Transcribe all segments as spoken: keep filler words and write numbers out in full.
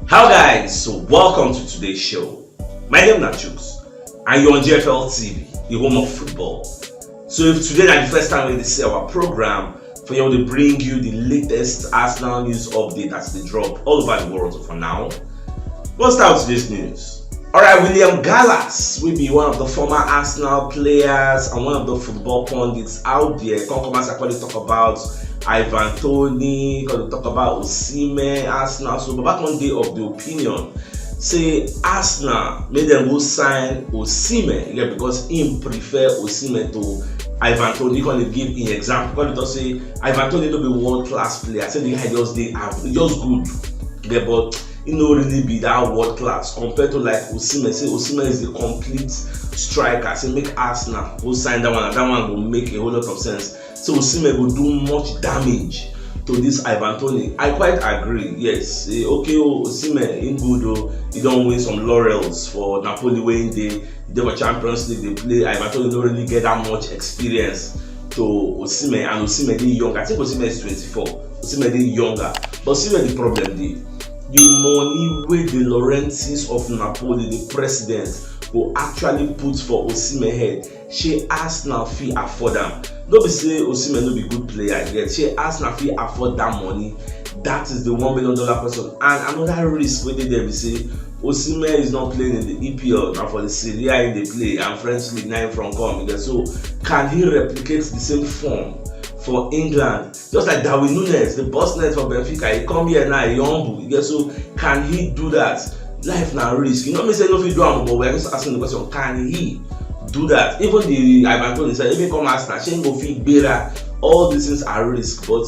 How guys, so welcome to today's show. My name na Chuks and you're on G F L T V, the home of football. So if today na the first time wey you dey see our program, for here we dey bring you the latest Arsenal news update as e dey drop all over the world for now. Let's start with this news. Alright, William Gallas, wey be one of the former Arsenal players and one of the football pundits out there, come come as I come dey talk about Ivan Toney, come dey talk about Osimhen, Arsenal. So Baba come dey of the opinion say Arsenal make dem go sign Osimhen, yeah, because im prefer Osimhen to Ivan Toney. Come dey give im example, come dey talk say Ivan Toney no be world class player, say the guy just dey average, just good, yeah, but e no really be that world class compared to, like, Osimhen. Say Osimhen is the complete striker. Say make Arsenal go sign that one, and that one go make a whole lot of sense. So Osimhen go do much damage to this Ivan Toney. I quite agree. Yes, eh, okay, oh, Osimhen, im good, oh, e don win some laurels for Napoli wey im dey, e dey for Champions League dey play. Ivan Toney no really get that much experience to Osimhen, and Osimhen dey young. I think Osimhen is twenty-four. Osimhen dey younger. But see where the problem dey. The money wey the Laurentiis of Napoli, the president, go actually put for Osimhen head, shey Arsenal fit afford am? No be say Osimhen no be good player, yet shey Arsenal fit afford that money? That is the one million dollar question. And another risk wey dey there be say Osimhen is not playing in the E P L, na for the Serie A he dey play, and French league na him from come. So can he replicate the same form for England? Just like Darwin Nunez, the boss net for Benfica, he come here now, he humble. You get, so can he do that? Life na risk. You know me say no fit do am, but we are just asking the question: can he do that? Even the Ivan Toney said, even come Arsenal, shey go fit gbera. All these things are risk, but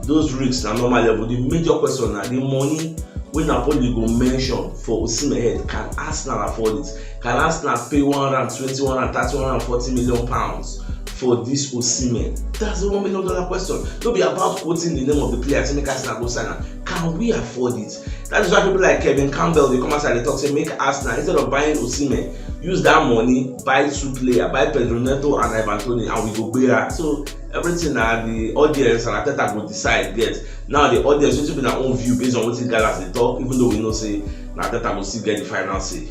those risks na normal level. The major question na the money wey Napoli go mention for Osimhen head. Can Arsenal afford it? Can Arsenal pay one hundred twenty, one hundred thirty, one hundred forty million pounds for this Osimhen? That's the one million dollar question. No be about quoting the name of the player, say make Arsenal go sign am. Can we afford it? That is why people like Kevin Campbell dey come outside dey talk say make Arsenal, instead of buying Osimhen, use that money buy two player, buy Pedro Neto and Ivan Toney, and we go gbera. So everything na the audience and Arteta go decide. Get, now the audience, wetin be na own view based on wetin Gallas dey talk, even though we know say na Arteta go still get the final say.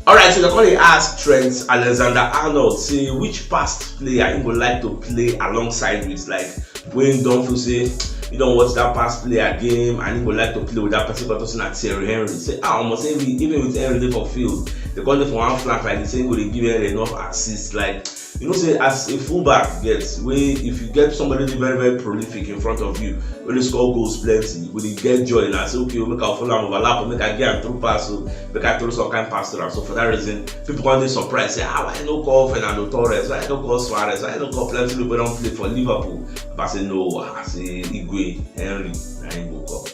Alright, so dem come dey ask Trent Alexander-Arnold say which past player he go like to play alongside with, like, wey he don feel say he don watch that past player game and he go like to play with that person, but also na Thierry Henry. Say, ah, almost every, even with Henry dey for field, they come dey for one flank like this, say he go dey give Henry enough assists. Like, you know say as a fullback, get, wey if you get somebody dey very, very prolific in front of you, wey dey score goals plenty, you go dey get joy na say, okay, make I follow am overlap, make I give am through pass, so make I throw some kind pass to am. So for that reason, people come dey surprised say, ah, why no call Fernando Torres, why no call Suarez, why no call plenty people wey don play for Liverpool? But I say no, I say Igwe, Henry, na him go call.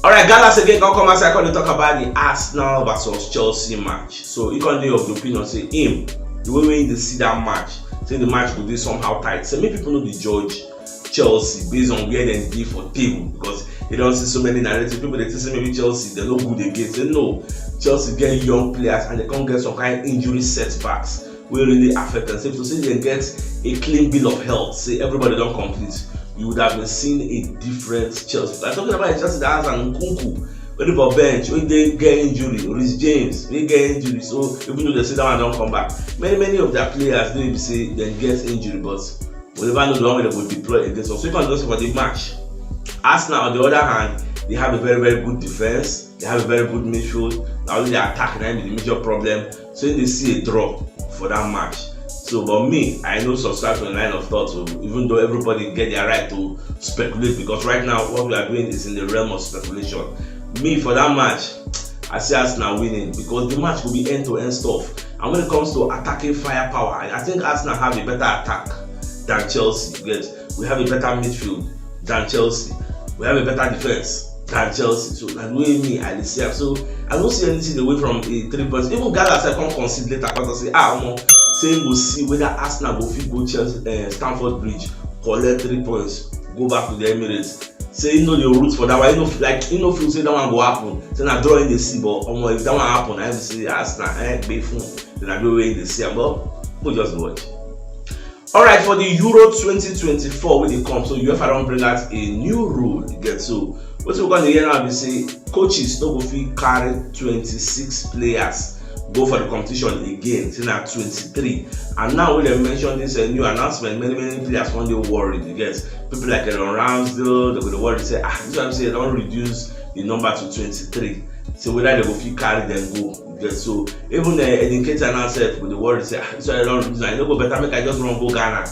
Alright, Gallas again come come outside come dey talk about the Arsenal versus Chelsea match. So he come dey of the opinion say him, the way wey he dey see that match, say the match go dey somehow tight. Say make people no dey judge Chelsea based on where dem dey for table, because you don see so many narrative. People dey think say maybe Chelsea dem no good again. Say no, Chelsea get young players and they come get some kind injury setbacks wey really affect them. Say if to say dem get a clean bill of health, say everybody don complete, you would have been seeing a different Chelsea. I'm talking about a Chelsea that has an Nkunku wey dey for bench, wey dey get injury, Reece James wey get injury. So even though they say that one don come back, many, many of their players dey be say dem get injury, but we never know the one wey dem go deploy against us. So if I just for the match, Arsenal, on the other hand, they have a very, very good defense. They have a very good midfield. Na only the attack na be the major problem. So they see a draw for that match. So, but me, I no subscribe to the line of thought. So even though everybody get their right to speculate, because right now what we are doing is in the realm of speculation. Me, for that match, I see Arsenal winning because the match will be end to end stuff. And when it comes to attacking firepower, I, I think Arsenal have a better attack than Chelsea. Yes, we have a better midfield than Chelsea. We have a better defense than Chelsea. So na the way me I dey see am. So I no see anything away from a three points. Even Gallas, I come consider later, come say, ah, omo, say we go see whether Arsenal go fit go Chelsea, uh, Stamford Bridge, collect three points, go back to the Emirates. Say he no dey root for that one. He no, like, he no feel say that one go happen. Say na draw in the sea, but omo, if that one happen, I say Arsenal, eh, be fun. Then I go where they see am, but we just watch. Alright, for the Euro twenty twenty-four wey dey come, so UEFA don bring out a new rule. You get, so Wetin we come dey hear now be say coaches no go fit carry twenty-six players go for the competition again, say na twenty-three. And now wey dem mention this uh, new announcement, many many players come dey worried. You get people like Aaron Ramsdale, they go dey worry say ah, this one say they don reduce the number to twenty-three. So whether they go fit carry them go. You get so even uh, Eddie Nketiah now sef go dey worry say ah, this one don reduce. I no go better make I just run go Ghana,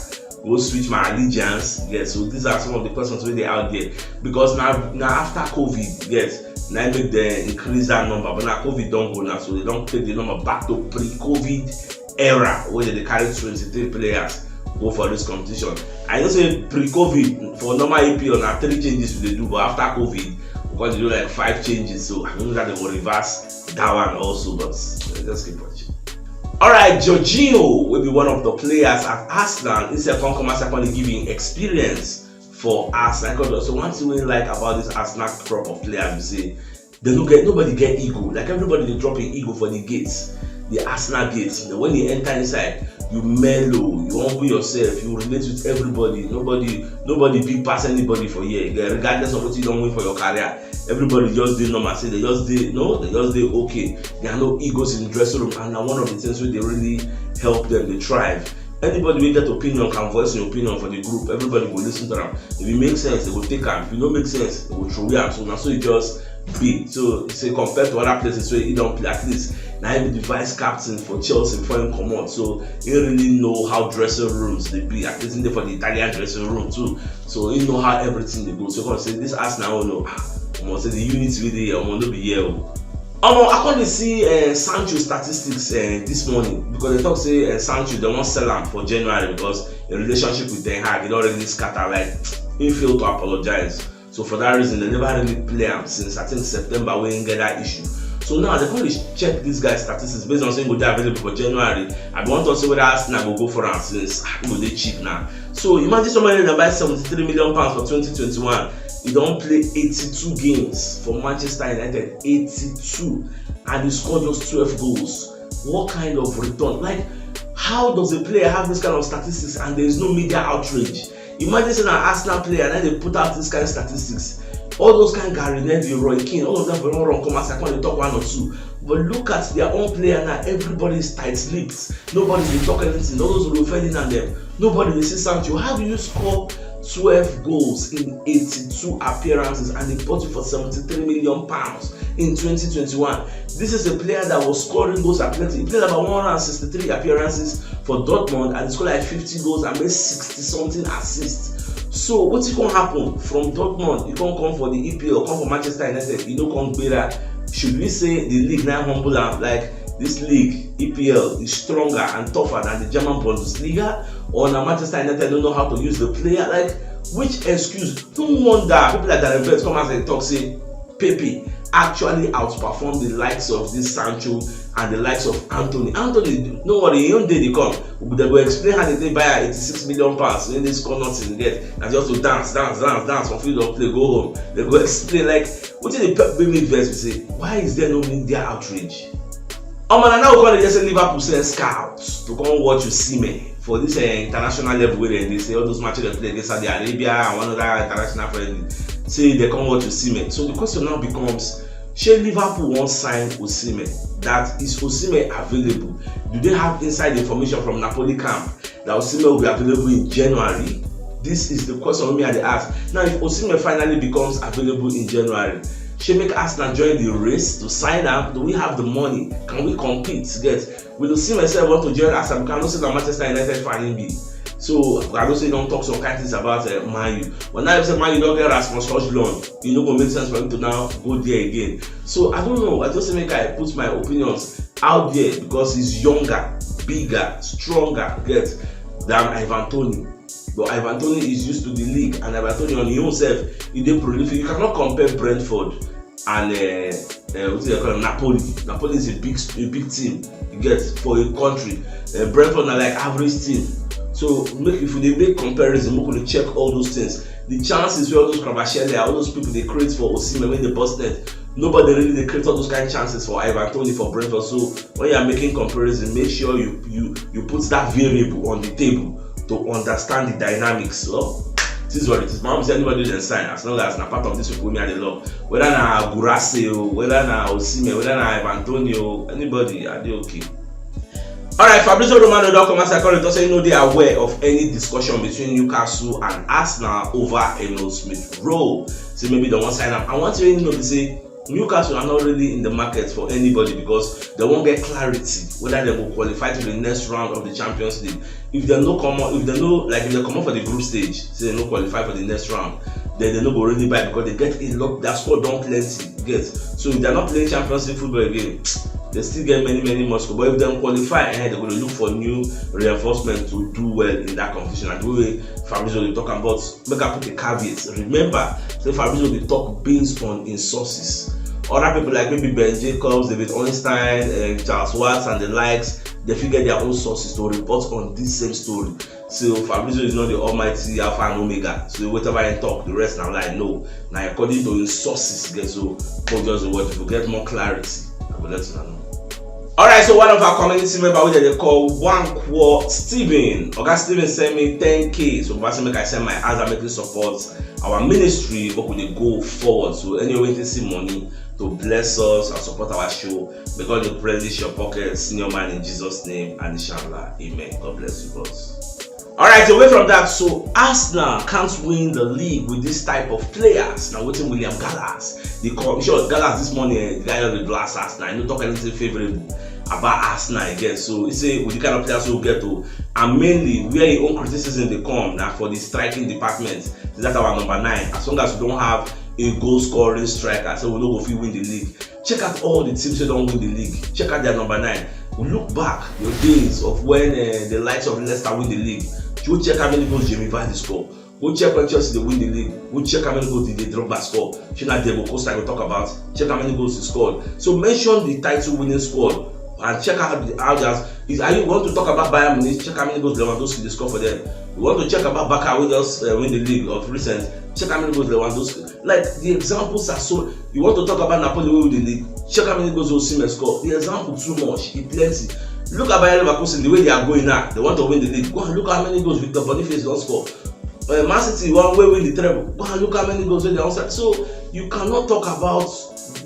go switch my allegiance. Yes, so these are some of the questions wey dey out there because na na after covid, yes, na im make dem increase that number, but na covid don go now, so they don take the number back to pre-covid era wey dem dey carry twenty-three players go for this competition. I know say pre-covid for normal E P L na three changes we dey do, but after covid we come dey do like five changes, so I don't know that they go reverse that one also, but uh, just keep watching. Alright, Jorginho will be one of the players at Arsenal. He said come come as I come give him experience for Arsenal. So one thing we like about this Arsenal crop of players, we say they no get nobody get ego. Like everybody they drop an ego for the gates, the Arsenal gates. When you enter inside, you mellow, you humble yourself, you relate with everybody. Nobody, nobody big pass anybody for here. Regardless of what you don't win for your career, everybody just dey normal. Say they just dey no, they just dey okay. There are no egos in the dressing room, and na one of the things wey dey really help them dey thrive. Anybody wey get opinion can voice your opinion for the group. Everybody go listen to am. If e make sense, they go take am. If e no make sense, they go throw am. So na so e just be. So say compared to other places where he don't play, at least now he be the vice captain for Chelsea before he come out. So he really know how dressing rooms they be. At least in there for the Italian dressing room too. So he know how everything they go. So come say this Arsenal, oh no, ah, omo say the units we dey, omo no be here. Oh. Omo, I come dey see uh, Sancho statistics uh, this morning because they talk say uh, Sancho they wan sell am for January because the relationship with Ten Hag it already scatter, like he fail to apologize. So for that reason, they never really play am since I think September when he get that issue. So now they come dey check this guy statistics based on saying go dey available for January. I want to see whether Arsenal go go for am since ah, go dey cheap now. So imagine somebody that buy seventy-three million pounds for twenty twenty-one. He don't play eighty-two games for Manchester United, eighty-two, and he scored just twelve goals. What kind of return? Like, how does a player have this kind of statistics and there is no media outrage? Imagine saying an Arsenal player and then they put out this kind of statistics. All those kind of Gary Neville, Roy Keane, all of them will not run come as I come and talk one or two. But look at their own player now. Everybody is tight-lipped. Nobody will talk anything. All those Rio Ferdinand them. Nobody will see Sancho. How do you score twelve goals in eighty-two appearances and they bought you for seventy-three million pounds in twenty twenty-one? This is a player that was scoring goals at plenty. He played about one hundred sixty-three appearances for Dortmund and he scored like fifty goals and made sixty something assists. So what is going to happen from Dortmund? You can't come for the E P L, come for Manchester United. You don't come better. Should we say the league now humble am? Like this league, E P L, is stronger and tougher than the German Bundesliga? Or now Manchester United don't know how to use the player? Like which excuse? No wonder people like Darren Bent come as they talk say Pepe actually outperformed the likes of this Sancho and the likes of Anthony. Anthony, no worry, he own day they come. They go explain how they take buy eighty-six million pounds when they score nothing yet. And just to dance, dance, dance, dance from field of play, go home. They go explain like what did the Pep Baby verse say? Why is there no media outrage? Omo, na now we come dey say Liverpool send scouts to come watch Osimhen for this uh, international level where they say all those matches they play against Saudi Arabia and one other international friendly. Say they come watch Osimhen. So the question now becomes, shey Liverpool wan sign Osimhen? That is Osimhen available? Do they have inside information from Napoli camp that Osimhen will be available in January? This is the question me I dey ask. Now, if Osimhen finally becomes available in January, shey make Arsenal join the race to sign am? Do we have the money? Can we compete? Get will Osimhen sef want to join Arsenal? Because I know say na Manchester United fan him be. So I know say he don talk some kind things about uh, Man U. But now if say Man U don get Rasmus Hojlund, e no go make sense for him to now go there again. So I don't know. I just say make I put my opinions out there because he's younger, bigger, stronger, get than Ivan Toney. But Ivan Toney is used to the league, and Ivan Toney on his own self, he dey prolific. You cannot compare Brentford and uh, uh, what do they call them? Napoli. Napoli is a big, a big team. You get for a country. Uh, Brentford are like average team. So make if they make comparison, we could check all those things. The chances where all those Kvaratskhelia, all those people they create for Osimhen when they bust net, nobody really they create all those kind of chances for Ivan Toney for Brentford. So when you are making comparison, make sure you you you put that variable on the table to understand the dynamics. So It is what it is. My own be say anybody dem sign, as long as na part of this people wey me I dey love. Whether na Guirassy o, whether na Osimhen, whether na Ivan Toney o, anybody, I dey okay. Alright, Fabrizio Romano don come outside come talk say he no dey aware of any discussion between Newcastle and Arsenal over Emil Smith Rowe. Say maybe dem wan sign am. And one thing wey he know be say Newcastle are not really in the market for anybody because dem wan get clarity whether dem go qualify to the next round of the Champions League. If dem no comot, if dem no, like, if dem comot for the group stage, say dem no qualify for the next round, then dem no go really buy because dem get a lot, their squad don plenty, you get. So if dem no play Champions League football again, dem still get many many more squad. But if dem qualify, eh, dem go dey look for new reinforcement to do well in that competition. And the way Fabrizio dey talk am, but make I put a caveat. Remember say Fabrizio dey talk based on im sources. Other people like maybe Ben Jacobs, David Ornstein, eh, Charles Watts and the likes, dem fit get their own sources to report on this same story. So Fabrizio is not the almighty Alpha and Omega. So whatever he talk, the rest na lie. No, na according to im sources get. So make we just dey watch, if we get more clarity, I go let una know. Alright, so one of our community member wey dem dey call Wankwo Steven, Oga Steven send me ten K. So Oga say make I send my Aza make e support our ministry, make we dey go forward. So anywhere wey you see money to bless us and support our show, may God replenish your pocket, senior man, in Jesus' name, and inshallah, amen. God bless you, boss. Alright, away from that, so Arsenal can't win the league with this type of players. Na wetin William Gallas dey call. Sure, Gallas this morning, eh, the guy just dey blast Arsenal. He no talk anything favorable about Arsenal again. So he say with the kind of players we get to, and mainly where him own criticism dey come na for the striking department. Say that our number nine. As long as we don't have a goal scoring striker, so we no go fit win the league. Check out all the teams wey don win the league. Check out their number nine. Look back your days of when, eh, the likes of Leicester win the league. Go check how many goals Jamie Vardy score. Go check when Chelsea dey win the league. Go check how many goals Didier Drogba score. Shey na Diego Costa go talk about. Check how many goals he scored. So mention the title winning squad and check out the, how they are. Is, are you want to talk about Bayern Munich? Check how many goals Lewandowski dey score for them. You want to check about Barca wey just, uh, win the league of recent? Check how many goals Lewandowski. Like, the examples are so. You want to talk about Napoli wey win the league? Check how many goals Osimhen score. The example too much. E plenty. Look at Bayer Leverkusen, the way they are going now. They want to win the league. Go and look how many goals Victor Boniface don score. Uh, Man City, one wey win the treble. Go and look how many goals wey they don score. So you cannot talk about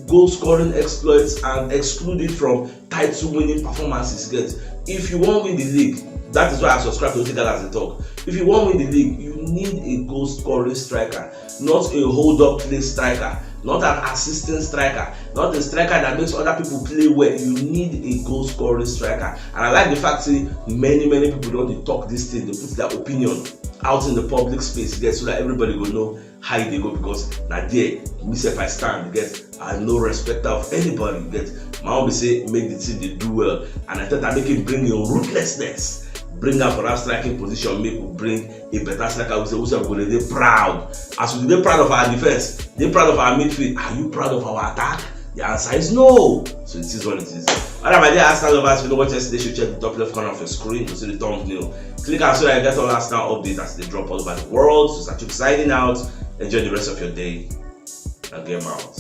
goal scoring exploits and exclude it from title winning performances. Get, if you wan win the league, that is why I subscribe to wetin Gallas dey talk. If you wan win the league, you need a goal scoring striker, not a hold up play striker, not an assistant striker, not a striker that makes other people play well. You need a goal scoring striker. And I like the fact say many many people don dey talk this thing, dey put their opinion out in the public space, get, so that everybody go know how e dey go, because na there me sef I stand, get. I no respect of anybody, get. My own be say make the team dey do well, and I tell am make him bring your ruthlessness, bring am for that striking position, make we bring a better striker. We say we sef go dey, dey proud. As we dey proud of our defense, dey proud of our midfield, are you proud of our attack? The answer is no. So it is what it is. Alright, my dear Arsenal lovers, if you no watch yesterday show, check the top left corner of your screen to see the thumbnail. Click am so that you get all Arsenal updates as they drop all over the world. So Sachuk signing out. Enjoy the rest of your day. Now game out.